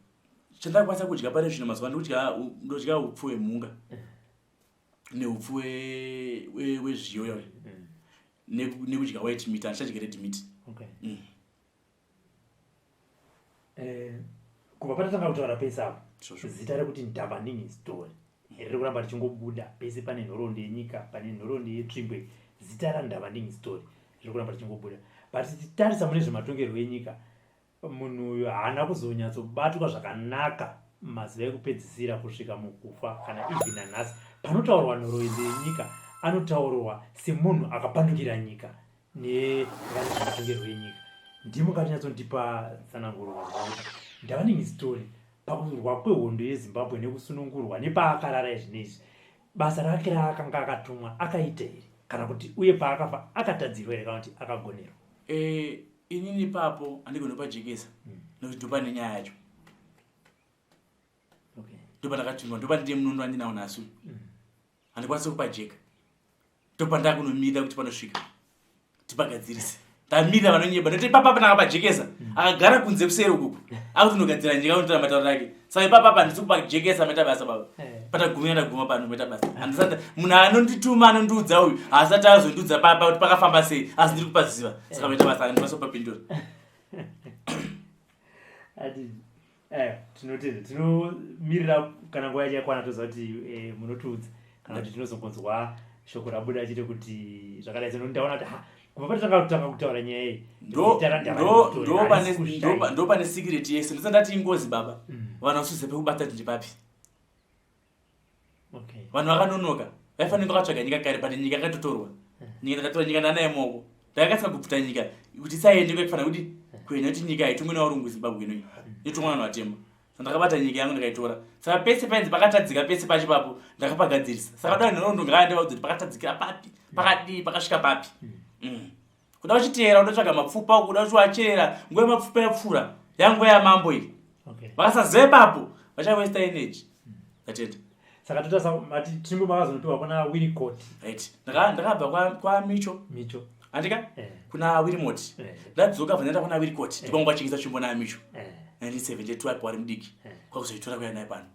Chandakwanisa kudya pari zvino mazuva ndikudya ndodya upfu hwemhunga eh. neupfu wezviyo we, mm. nekudya white meat handichadye red meat. Okay. Mm. Eh, kubva patatanga kutaura pese apo zita rekuti Ndabaningi story riri kuramba richingobuda pese pane nhoroondo yenyika pane nhoroondo yetsvimbo zita raNdabaningi story riri kuramba richingobuda but tichitarisa mune zvematongerwo enyika munhu uyu haana kuzonyatsobatwa zvakanaka mazuva ekupedzisira kusvika mukufa kana even nanhasi panotaurwa nhoroondo yenyika anotaurwa semunhu akapandukira nyika nevane zvematongerwo enyika ndimo katinyatsondipa tsananguro kuti ndavanenge story pakurwa kwehondo yezimbabwe nekusunungurwa nepaakarara izvinezvi Basa rake raakanga akatumwa akaita here kana kuti uye paakafa akatadzirwa here kana kuti akagonerwa? Eh, inini ipapo handigoni kupajekesa mm. nekuti ndopane nyaya yacho okay. Ndopandakatumwa ndopandine munondo wandinawo nhasi mm. Handikwanisi kupajeka ndopandakunomirira kuti panosvika tipagadzirise ndamirira vanonyeba nekuti ipapa pandakapajekesa mm. akagara kunze kuseri ukuku akuti unogadzira njeka unotora matauro ake saka ipapa apa handisi kupajekesa maita basa baba eh. Patagumira ndaguma pano maita basa. Handisati munhu anondituma anondiudza uyu haasati azondiudza papa kuti pakafamba sei asi ndiri kupaziva. Saka maita basa handikwanisa kupapindura. Ati eh tinotenda tinomirira kana nguva yacho yakwana toziva kuti eh, munotiudza kana kuti tinozongonzwa shoko rabuda chete kuti zvakadai so ndaona kuti ha kubva patatanga kutanga kutaura nyaya iyi ndo pane secret yese ndisati ndati ingozi baba mm. vanhu vasuze pekubata kuti ndipapi vanhu vakanonoka vaifanira vakatsvaga nyika kare but nyika yakatotorwa mm. nyika ndakatora nyika ndanaye moko ndakakasika kubvuta nyika kuti isaende kwaikufanira kuti mm. kuenda kuti nyika haitongwe nevarungu zimbabwe inoyi inotongwa navanhu vatema ndakabata nyika yangu ndikaitora saka pese painzi pakatadzika pese pacho papo ndakapagadzirisa saka dai nhoroondo ngaandivaudza kuti pakatadzikira papi pakadii pakasvika papi mm. kuda uchiteera unotsvaga mapfupa kuda uchiwachera nguva yemapfupa yapfuura yanguva yamambo iyi vakasaziva ipapo vachawesta energy ndatenda saka totarisa mati tsvimbo makazonopiwa kuna wiricot right ndakabva kwamicho micho andika eh. kuna wirimot eh. ndadzoka bva ndaenda kuna wiricot eh. ndikwangu kwachengesa tsvimbo naamicho 1972 apo wari mudiki kwakuzoitora kuya naye pano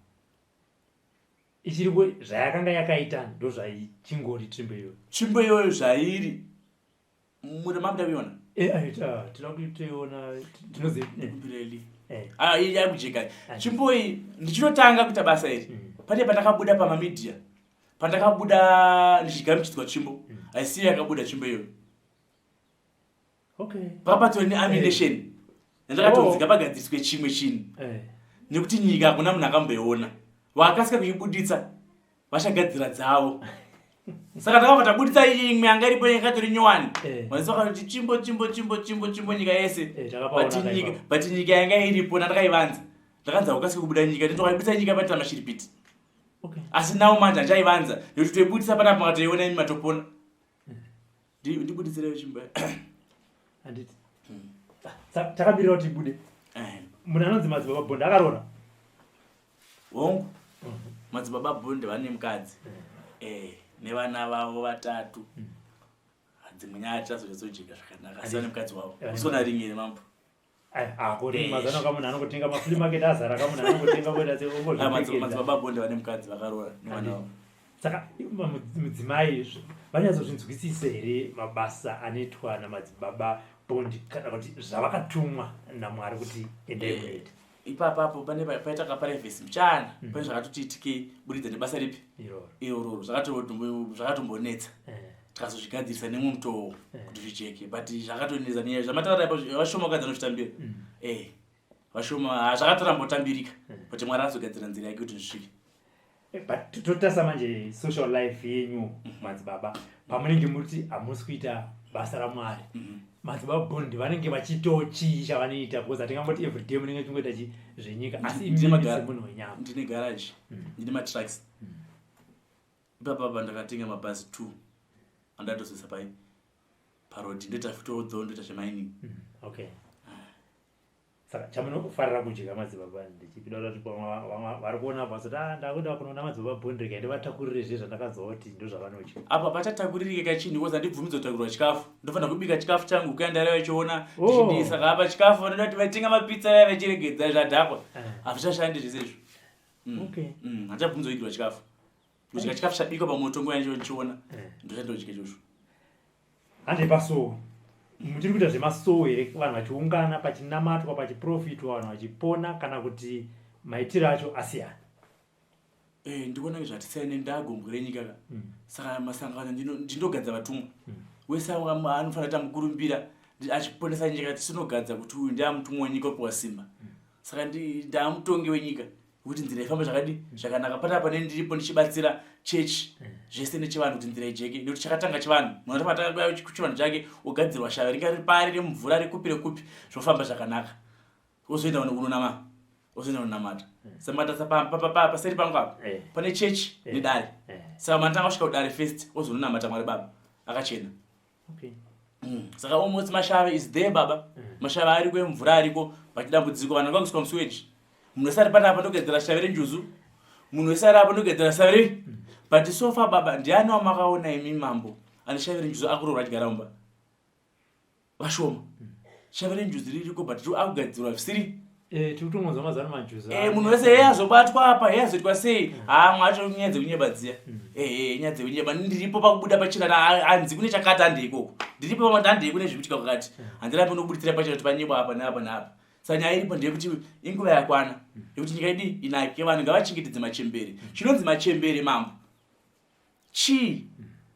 ichiri zvayakanga yakaita ndozvaichingori tsvimbo iyoyo tsvimbo iyoyo zvairi mune mamuda kuiona eh, ah, tinoda kutoiona tinozimbireli eh. ah, yakujeka tsvimbo iyi ndichinotanga kuita basa iri mm. pane pandakabuda pamamidia pandakabuda ndichigamuchidzwa tsvimbo mm. haisiyo yakabuda tsvimbo iyoyo papatori neamination eh. ndakatonzi ngapagadziriswe chimwe chinhu nekuti nyika hakuna munhu akamboiona vakasika kuibuditsa vachagadzira dzavo saka takabva tabuditsa imwe yanga iripo yakatori nyowani eh. vanisi vakatoti chimbo chimbo chimbo chimbo chimbo nyika yese eh, but nyika yanga iripo nandakaivanza ndakanzi haukasike kubuda nyika nditokaibuditsa nyika patira mashiripiti asi nawo manje handichaivanza nekuti toibuditsa panapa makatoiona imi matopona hmm. Ndibuditsire chimbo. Handiti. Hmm. Takamirira kuti ibude. Eh. Munhu anonzi Madzibaba Bond akaroora. Hongu. Mhm. Madzibaba Bond vane mukadzi. Eh. eh, nevana vavo vatatu. Hmm. Dzimwe nyaya tichazonyatsojenga zvakanaka. Asi vane mukadzi wavo. Usona ringi here mambo? Akuri mazano kamunhu anongotenga maflea market azara kamunhu anongotenga kuita semadzibaba bonde vane mukadzi vakaroora nevana vavo. Saka mudzimai vanyatsozvinzwisisa here mabasa anoitwa namadzibaba Bond kana kuti zvavakatumwa naMwari kuti endai eh, munoita? Ipapapo pane paita kaprivacy mchana mm. pane zvakatoti itikei buridza nebasa ripi iroro zvakatombonetsa eh. tikazozvigadzirisa nemwe mutowo eh. kuti zvijeke but zvakatonetsa nenyaya zvamataura ipo vashoma vakadzi vanozvitambira mm. eh vashoma zvakatoramba kutambirika mm. but mwari azogadzira nzira yake kuti zvisvike eh, but totarisa manje social life yenyu mhm. madzibaba pamunenge muti hamusi kuita basa ramwari mhm. madzibaba bond vanenge vachito chii chavanoita because hatingamboti everyday munenge chingoita chi zvenyika asi immunhu wenyama ndine garage mm. ndine matrucks ipapa apa ndakatenga mabhazi two andatozoisa pai paroad ndoita fitodho ndoita zvemining mm, okay saka chamunofarira kudya madzibaba ndechipi da kuti vari kuona vasati ah, ndakuda kunoona madzibaba bondreka ende vatakurire zve zvandakanzwa kuti ndozvavanodya apa pachatakuririke kachinhu because handibvumidzwa kutakurwa chikafu ndofanira kubika chikafu changu kuya ndare vachiona oh. ndichidii saka apa chikafu vanoda kuti vatenga mapitsa vaya vachiregedza zvadhakwa eh. hazvichashandi zvese izvo mm. okay. mm, handichabvumidzwa kuigirwa chikafu kudya chikafu chabikwa pamoto nguva yacho ndichiona eh. ndochandodya ichocho hande pasowe muchiri kuita zvemasowe here vanhu vachiungana pachinamatwa pachiprofitwa vanhu vachipona kana kuti maitiro acho asiyana eh, ndikuona ke zvatisiyane ndagombwe renyika ka mm. saka masangano ndinogadza vatumwa mm. wese anofanira kuita mukurumbira achiponesa nyika tisinogadza kuti uyu ndiamutumwa wenyika opiwa simba mm. saka ndaamutongi wenyika kuti nzira ifambe zvakadi zvakanaka panapa pane ndiripo ndichibatsira chechi mm. zvese nechivanhu kuti nzira ijeke nekuti chakatanga chivanhu munhu atanga kuchivanhu chake ogadzirwa shave ringa riri pari remumvura rekupi rekupi zvofamba zvakanaka ozoenda kunonama ozoenda kunonamata mm. samatarisa paseri pangu apa eh. pane chechi eh. nedare eh. saka manotanga kusvika kudare first ozononamata mwari baba akachena okay. mm. saka almost mashave is there baba mm. mashave ariko emvura ariko but dambudziko vanhu vakuiswa musuweji munhu wese ari panapa ndogadzira shave renjuzu munhu wese ari apa ndogadzira shave re mm. but so far baba ndiani wamakaona imi mambo ane shave renjuzu akuroorwa achigara mumba vashoma mm. shave renjuzu ririko but akugadzirwa zvisiri Eh, tiri kutongonzwa mazuva ano manjuzu Eh, munhu wese heye azobatwa apa heye azoitwa sei haa mwe acho nyaya dzekunyeba dziya ehe nyaya dzekunyeba ndiripo pakubuda pachena hanzi kune chakati handei ikoko ndiripo pamati handei kune zvikuitika kwakati handirambi ndobuditsira pachena kuti panyebwa apa neapa neapa saka nyaya iripo ndeyekuti inguva yakwana yekuti nyika yedu inake vanhu ngavachengetedze machembere chinonzi machembere mambo chii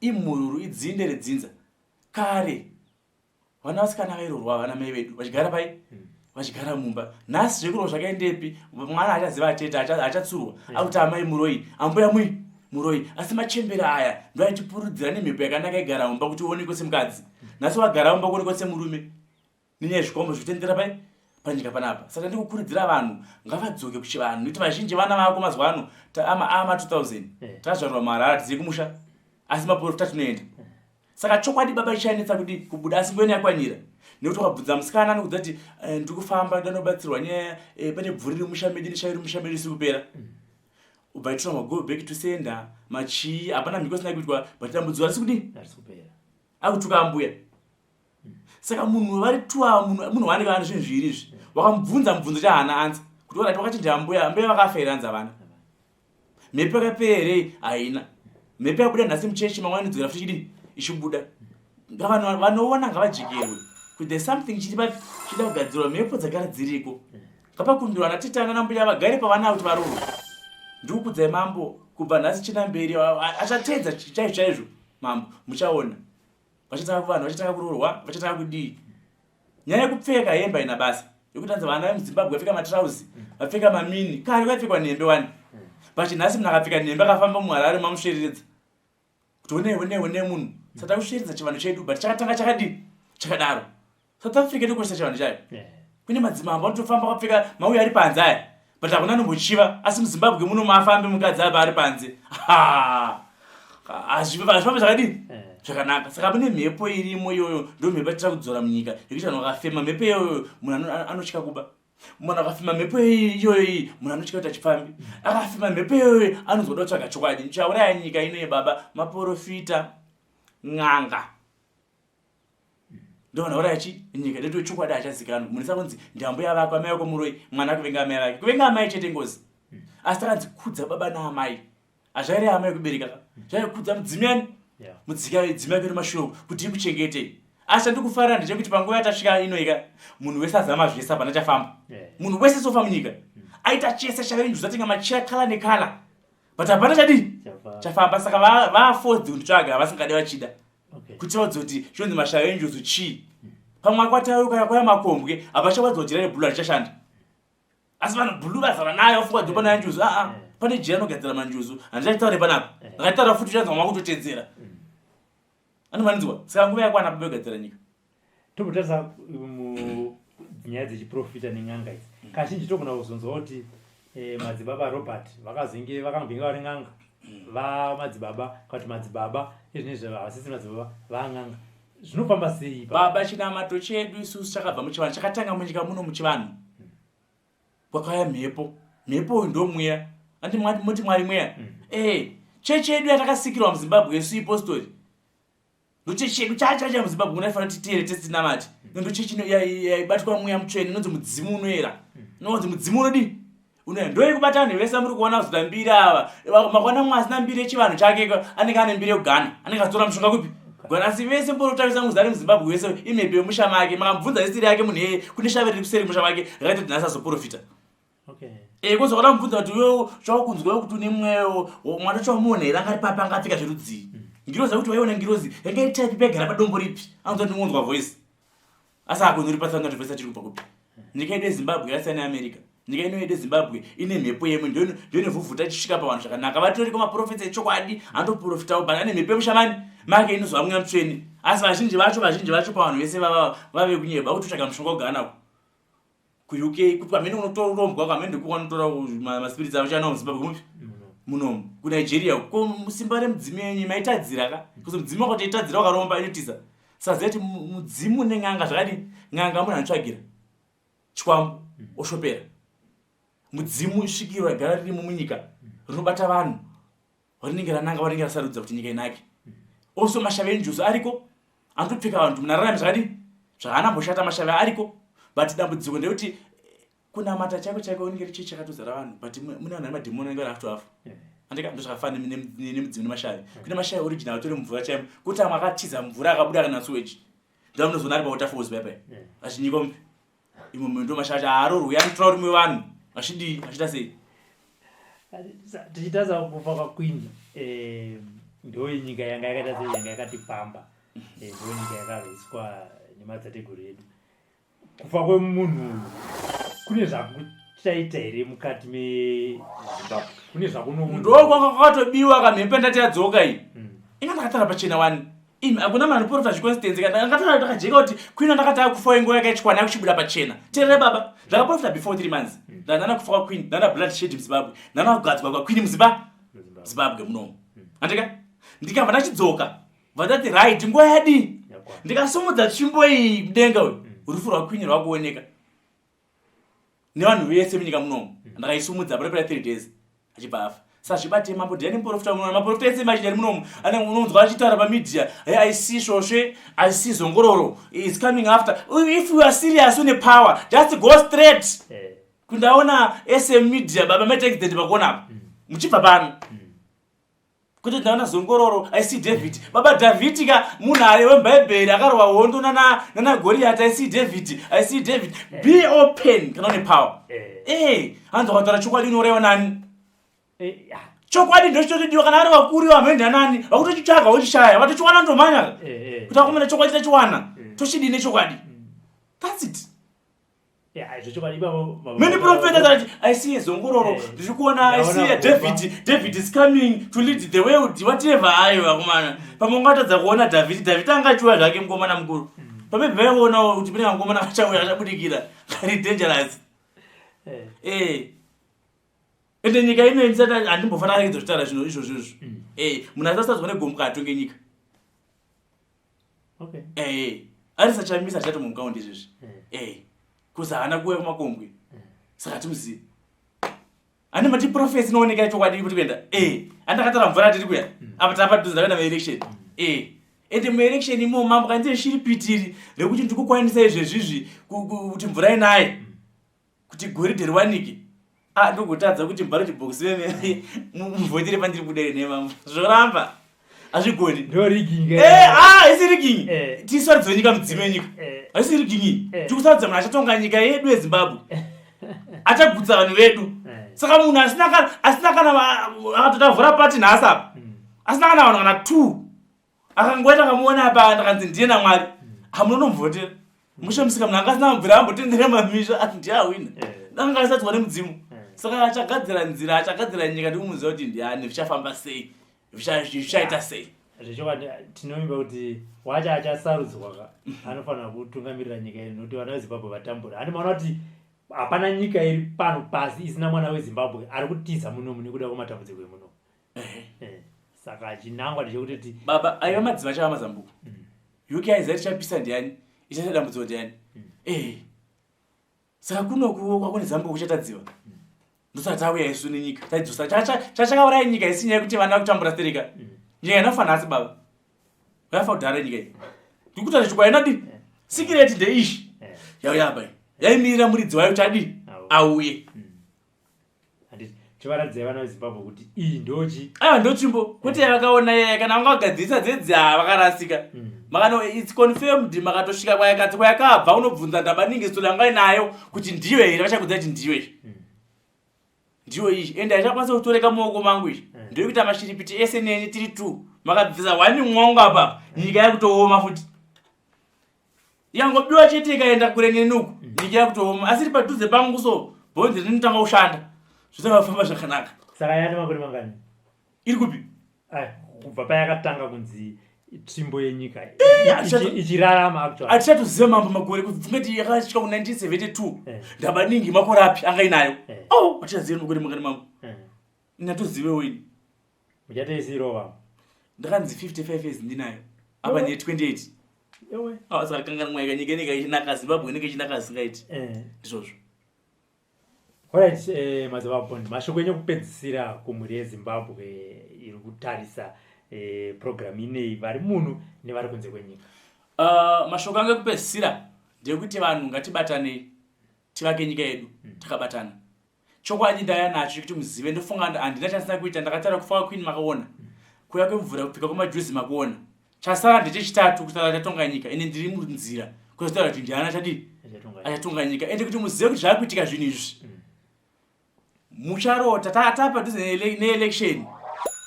imhururu idzinde redzinza kare vana vasikana vairorwa vana mai vedu vachigara pai vachigara mumba nhasi zvekurwa zvakaendepi mwana achaziva atete achatsurwa akuti amai muroi ambuya mui muroi asi machembere aya ndoaitipurudzira nemhepo yakanaka igara mumba kuti uonekwe semukadzi nhasi wagara mumba kuonekwa semurume nenyaya yezvikwambo zvitendera pai panyika panapa saka ndikukurudzira vanhu ngavadzoke kuchivanhu nekuti vazhinji vana vako mazuva ano ama ama 2000 takazvarwa muharare tizive kumusha asi maprofita tinoenda Saka chokwadi baba chichanetsa kudi kubuda asi nguva yakwanyira nekuti wakabvunza musikana anokudza kuti eh, ndiri kufamba ndanobatsirwa nyaya eh, pane bvuri riri musha medu neshavi riri musha medu risiri kupera ubva itirwa mago back to sender machii hapana mhiko isina kuitwa but dambudziko harisi kudii akutuka ambuya saka munhu vari twa munhu waanenge ane zvinhu zviiri izvi wakamubvunza mubvunzo chahaana ansa kuti orati wakati ndiambuya ambuya vakafa here anzi havana mhepo yakapera here haina mhepo yabuda nhasi muchechi mangwana inodzokera futi chidini ichibuda vanhu vanoona ngavajekerwe kuti there's something chiri papi chida kugadzirwa mhepo dzagara dziriko ngapakumbirwa ana tete ana mbuya vagare pavana kuti varohwe ndikukudzai mambo kubva nhasi china mberi achateedza chaizvo chaizvo mambo muchaona vachatanga kuvanhu vachatanga kuroorwa vachatanga kudii nyaya yekupfeka hembe haina basa yekuti anzi vana vemuzimbabwe vapfeka matrauzi vapfeka mamini kare kwaipfekwa nhembe wani but nhasi munhu akapfeka nhembe akafamba muharare mamusvereredza kuti one one one munhu saka takusveredza chivanhu chedu but chakatanga chakadii chakadaro South Africa inokoshesa chivanhu chayo. Kune madzimambo anotofamba akapfeka mauya ari panze aya. But hakuna anombochiva asi muZimbabwe muno maafambi mukadzi apa ari panze. Hazvifambi zvakadii? Eh. Zvakanaka. Saka mune mhepo irimo iyoyo ndo mhepo yatira kudzora munyika yekuti vanhu vakafema mhepo iyoyo munhu anotya kuba. Munhu akafema mhepo iyoyo iyi munhu anotya kuti achifambi. Akafema mhepo iyoyo anonzwa kuda kutsvaga chokwadi. Ndichauraya nyika ino yebaba maporofita n'anga. ndovanouraya chi nyika ndotiwe chokwadi hachazikanwa munhu sakunzi ndiambuya vako amai vako muroyi mwana akuvenga amai vake kuvenga amai chete ngozi asi takanzi kudza baba naamai hazvaireva amai kubereka ka zvaikudza mudzimi ani mudzika dzimi yake nemashure kuti ikuchengete asi chandikufarira ndechekuti panguva yatasvika inoika munhu wese azama zvese hapana chafamba munhu wese sofa munyika aita chese chave njuzu atenga machira kala nekala but hapana chadii chafamba saka vaforced kunditsvaga vasingade vachida kuti vaudze kuti chinonzi mashayo enjuzu chii pamwe akwatauka kwaya makombwe hapachawadzwa jira rebhulu harichashanda asi vanhu bhulu vazara nayo vafunga kuti pane njuzu aa ah, pane jira anogadzira manjuzu handichataure panapa eh. ndakataura futi uchanzwa makutotedzera mm. anomanidzwa saka nguva yakwana baba yogadzira nyika Tombotarisa nyaya dzechiprofita nen'anga idzi. Mm. Kazhinji togona kuzonzwa kuti eh, madzibaba Robert vakazenge vakambenge vari n'anga mm. vamadzibaba kana kuti madzibaba izvinezvi havasisi madzibaba van'anga zvinofamba sei baba chinamato chedu isusu chakabva muchivanhu chakatanga munyika muno muchivanhu mm. kwakauya mhepo mhepo uyu ndo mweya andi moti mwari mweya mm. eh chechi yedu yatakasikirwa muzimbabwe isu ipostori ndochechi chedu chachacha muzimbabwe munofanira kuti titere tese tinamate ndochechi yaibatwa mweya mutsvene inonzi mudzimu unoera inonzi mudzimu unodii unoera ndoyekubata vanhu vese muri kuona kuzoita mbiri ava makaona mumwe asina mbiri yechivanhu chake anenge ane mbiri yekugana anenge achitora mushonga kupi gwana asi vese mborotarisa muzari muzimbabwe wese imhepo yemusha make makamubvunza hisiri yake munhu iyeye kune shave riri kuseri musha make rakaita kuti nhasi azoprofita okay Eh, kwanza kada mubvunza kuti iwewe zvawakunzwa kuti une mweya mwana chawamuona here anga ari papi anga apfeka zverudzii mm. ngirozi yakuti waiona ngirozi yanga iri type paigara padombo ripi anonzwa ndingonzwa voice asi hakunori pasi anoti voice achiri kubva kupi nyika yedu yezimbabwe yasiyana neamerica nyika ino yedu yezimbabwe ine mhepo yemwe ndoinevhuvhuta ichisvika pavanhu zvakanaka vatoriko maprofetsa echokwadi anotoprofitawo but ane mhepo yemushamani make inozova mweya mutsvene asi vazhinji vacho vazhinji vacho pavanhu vese vava vave kunyeba kutotsvaga mushonga kuganako kuUK kuti pamene unotorombwa pamene ndikuwanotora maspirits avo chanawo muzimbabwe mupi munomu kunigeria ko simba remudzimu yenyu maitadzira ka bcause mudzimu wako toitadzira wakaromba inotiza saziva kuti mudzimu nen'anga zvakadii n'anga munhu anotsvagira chikwambo mm. oshopera mudzimu isvikiro ragara ririmo munyika rinobata vanhu Rinenge rananga varinge rasarudza kuti nyika inake. Also mashave enjuzu ariko anotopfeka vanhu munhu ararame zvakadii zvaana mboshata mashave ariko but dambudziko ndekuti eh, Kunamata chaiko chaiko unenge ri chii chakatozara vanhu, but mune vanhu vane madhimoni anenge vari half to half. Andika ndozvakafanana nemudzimu nemashavi. Kune mashavi original atori mumvura chaimo, kuti amwe akatiza mvura akabuda kana sewage. Ndomunozoona ari pawaterfalls paya paya. Achinyikwa mupi. Imwe mhendo mashavi haarorwi, anotora rimwe vanhu. Achidii, achiita sei? Tichitarisa kufa kwaQueen, ndo nyika yanga yakaita sei, yanga yakatipamba, ndo nyika yakarwiswa nemadzitateguru edu. Kufa kwemunhu uyu kune zvakuchaita here mukati meZimbabwe? Kune zvakunounza? Ndo kwanga kwakatobiwa kamhepo ndati yadzoka iyi. Inga ndakataura pachena wani. Imi hakuna munhu anoprofita zviconsistency kana ndakataura ndakajeka kuti Queen ndakati akufa nguva yakaichikwana yakuchibuda pachena. Teerera baba, ndakaprofita before 3 months. Ndandana kufa kwaQueen, ndana blood shed muZimbabwe, ndana kugadzwa kwaQueen muZimbabwe. Zimbabwe munomu. Andika ndikabva ndachidzoka. Vandati right nguva yadii? Ndikasumudza tsvimbo iyi mudenga uyu. Rufu rwaQueen rwakuoneka. Nevanhu vese munyika munomu. Ndakaisumudza panopera 3 days achibva afa. Sazvibate mambo ndiani muprofita munomu? Maprofita ese mazhinji ari munomu. Ane unonzwa achitaura pamedia, hey, I see Shoshe, I see Zongororo is coming after. If you are serious une power, just go straight. Kundaona SM media baba maita accident pakona apa. Muchibva pano. Kuti ndaona Zongororo, I see David. Baba David ka munhu ari weBhaibheri akarwa hondo nana nana Goliath. I see David, I see David. Be open kana une power. Hanzi wakataura chokwadi unouraiwa nani? Chokwadi ndochitodiwa kana vari vakuru vamhende anani vakutochitsvaga vochishaya vatochiwana ndomhanya kuti akomana chokwadi tachiwana tochidii nechokwadi. That's it. Many prophets that I see a Zongororo, ndiri kuona I see a David, David is coming to lead the world, whatever. Ayo vakomana pamwe ungatadza kuona David, David anga achiuya zvake mukomana mukuru. Pamwe vaikuonawo kuti pane kamukomana kachauya kachabudikira kari dangerous. Ende nyika ino ndisati handimbofanira kuedza kutaura zvinhu izvozvo izvo. Munhu asasadzwa negombo atonge nyika. Ari sachamisa achatomukawo ndizvezvi. Kuzi haana kuuya kumakombwe. Saka timuzive. Ane mati prophecy inooneka chokwadi kuti kuenda. Andakatara mvura tiri kuya. Apa tapa dhuze ndakaenda maelection. Ende muelection imomo mambo kanzi shiri pitiri rekuti ndikukwanisa izvezvizvi kuti mvura inaye. Kuti goridhe riwanike. Ndogotadza kuti ballot box veme muvhotere pandiri kuda ine mambo. Zvoramba. Hazvigoni. Ndo rigging. Haisi rigging. Tisarudzo nyika mudzimu yenyika. Haisi rigging. Tikusarudza munhu achatonga nyika yedu yeZimbabwe. Achagutsa vanhu vedu. Saka munhu asina kana akatotavhura party nhasi apa. Asina kana vanhu kana 2. Akangoita kamuona apa ndakanzi ndiye naMwari. Hamunonomuvhotera. Mushe musika munhu anga asina mabvira ambotendera mamisha ati ndiye awina. Anga asadzwa nemudzimu. Saka achagadzira nzira, achagadzira nyika ndikumuziva kuti ndiani, zvichafamba sei, zvichaita sei. Zvechokwadi tinovimba kuti wacho achasarudzwa ka anofanira kutungamirira nyika ino nekuti vana veZimbabwe vatambura. Handi maona kuti hapana nyika iri pano pasi isina mwana weZimbabwe ari kutiza munomu nekuda kwematambudziko emunomu. Saka chinangwa ndechekuti baba aiva madzima achava mazambuko. UK aiziva tichapisa ndiani, ichaita dambudziko ndiani. Saka kunoku kwakune zambuko kuchatadziwa. Ndosaka tauya isu nenyika taidzosa chachakauraya nyika isi nyaya yekuti vana kutambura stereka. Nyika inofa nhasi baba. Yafa kudhara nyika iyi. Ndikutaura chokwadi inadi. Secret ndeishi. Yauya apa. Yaimirira muridzi wayo kuti adii? Auye. Chivaradzai vana veZimbabwe kuti iyi ndochi. Aiwa ndotsvimbo. Kwete yavakaona yaya kana vanga vagadzirisa dzedzi vakarasika. Makano it's confirmed makatosvika kwayakadzi kwayakabva unobvunza ndabaningi story yanga inayo kuti ndiyo here vachakudza kuti ndiyo iyi. Ndiyo iyi. Ende haichakwanisa kutoreka muoko mangu iyi. Ndiyo kuita mashiripiti ese neni tiri 2. Makabvisa 1 mwangu apa nyika yakutooma futi. Yangobiwa chete ikaenda kure neni uku nyika yakutooma asi iri padhuze pangu so bhonzi rinotanga kushanda zvitanga kufamba zvakanaka. Saka yane makore mangani? Iri kupi? Kubva payakatanga kunzi tsvimbo yenyika ichirarama actually. Atichatoziva mambo makore kungati yakasvika ku 1972. Ndabaningi makore api anga inayo. Oh, atichaziva makore mangani mambo. Ndatozivewo ini. Muchatoisirova. Ndakanzi 55 years ndinayo. Apa ndine 28. Saka kanganwa nyika inenge ichinaka, Zimbabwe inenge ichinaka zvisingaiti. Ndizvozvo. Alright, Madzibaba Bond, mashoko enyu ekupedzisira kumhuri yeZimbabwe iri kutarisa program ineyi vari muno nevari kunze kwenyika. Mashoko angu ekupedzisira ndeyekuti vanhu ngatibatanei. Tivake nyika yedu takabatana. Chokwadi ndaya nacho chekuti muzive ndofunga handina chandisina kuita. Ndakataura kufa kwaQueen makaona, kuuya kwemvura, kupfeka kwemajuzi makuona. Chasara ndechechitatu, kutaura chatonga nyika. Ine ndiri munzira kuzotaura kuti ndiani achadii achatonga nyika. Ende kuti muzive kuti zvaakuitika zvinhu izvi, mucharota tapadhuze neelection,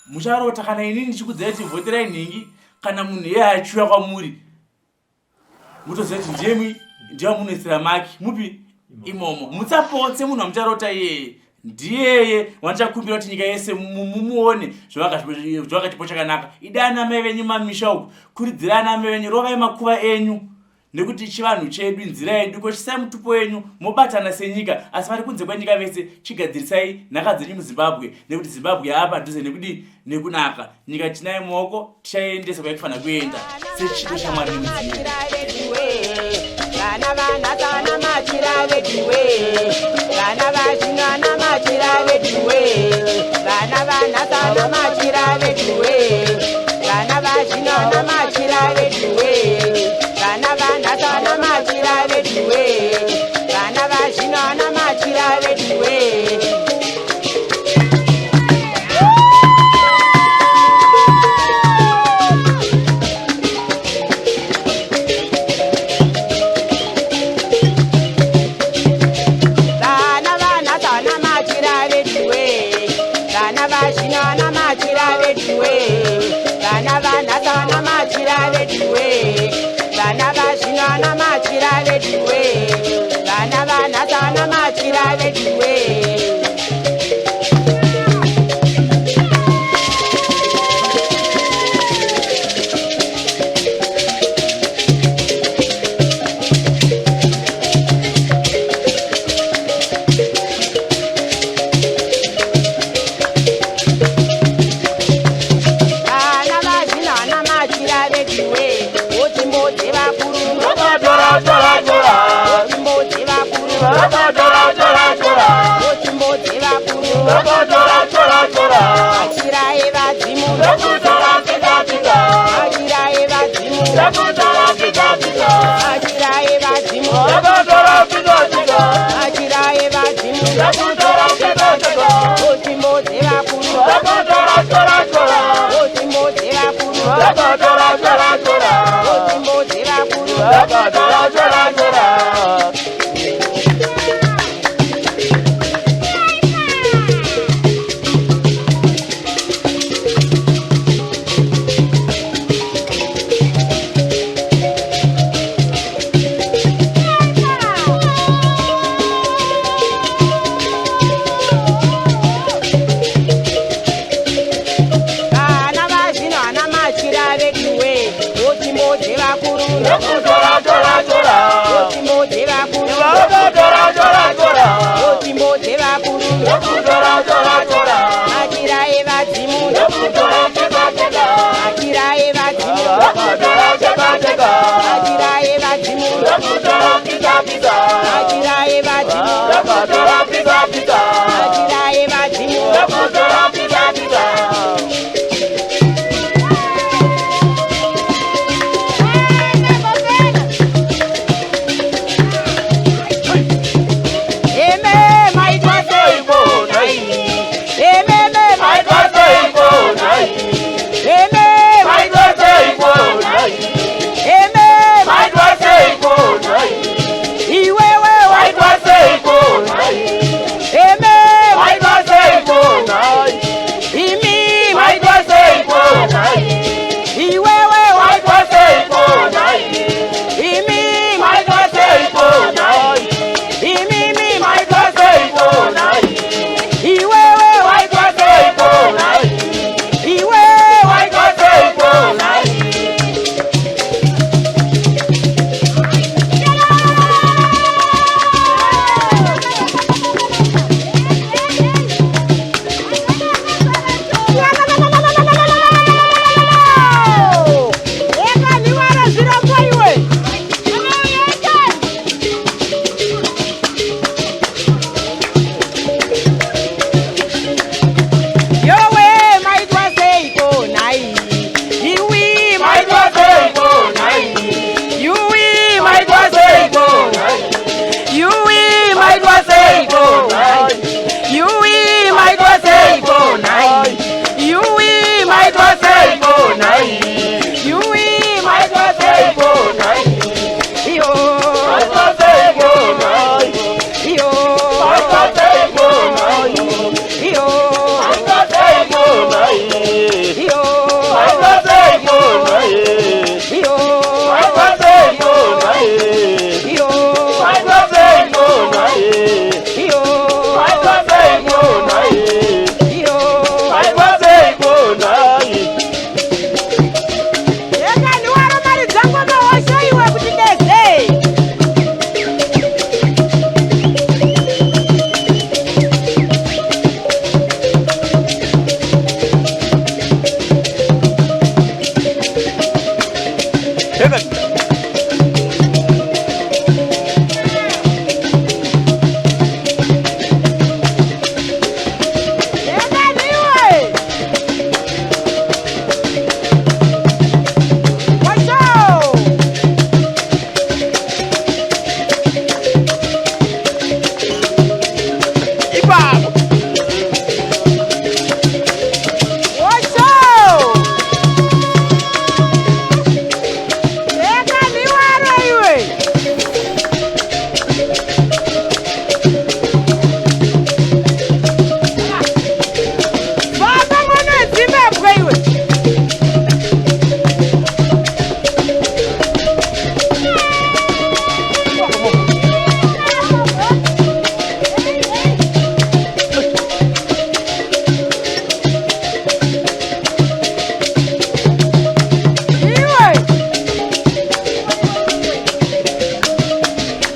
mucharota kana inini ndichikudzai kuti vhoterai nhingi, kana munhu iye achiuya kwamuri, mutoziva kuti ndiyemwi ndivamunoisira maki mupi imomo. Musapotse munhu wamucharota iyeye, ndiyeye wandichakumbira kuti nyika yese mumuone zvavakachipo chakanaka. Idai ana mai venyu mamisha uku, kuridzirai ana mai venyu, rovai makuva enyu, nekuti chivanhu chedu, nzira yedu. Koshesai mutupo wenyu, mobatana senyika. Asi vari kunze kwenyika vese, chigadzirisai nhaka dzenyu muZimbabwe, nekuti Zimbabwe yapadhuze nekudii nekunaka. Nyika tinayo mumaoko, tichaiendesa kwaikufanira kuenda sechido chaMwari nemudzimu. Vana vanhasana machira veduwe, vana vazvinana machira veduwe, vana vanhasana machira veduwe, vana vazvinana machira veduwe, vana vanhasana machira veduwe, vana vazvinana machira veduwe. Vana vanhasana machira veduwe, vana vazvinana machira veduwe, vana vanhasana machira veduwe, vana vazvinana machira veduwe, vana vanhasana machira veduwe. Vana vazvinana machira veduwe, wochimbodze vakuru, wochimbodze vakuru, wochimbodze vakuru, machira evadzimu, machira evadzimu, machira evadzimu, machira evadzimu, wochimbodze vakuru, wochimbodze vakuru, wochimbodze vakuru. Vana vazvino ana machira veduwe, wochimbodze vakuru, wochimbodze vakuru, wochimbodze vakuru, machira evadzimu, machira evadzimu, machira evadzimu, machira evadzimu.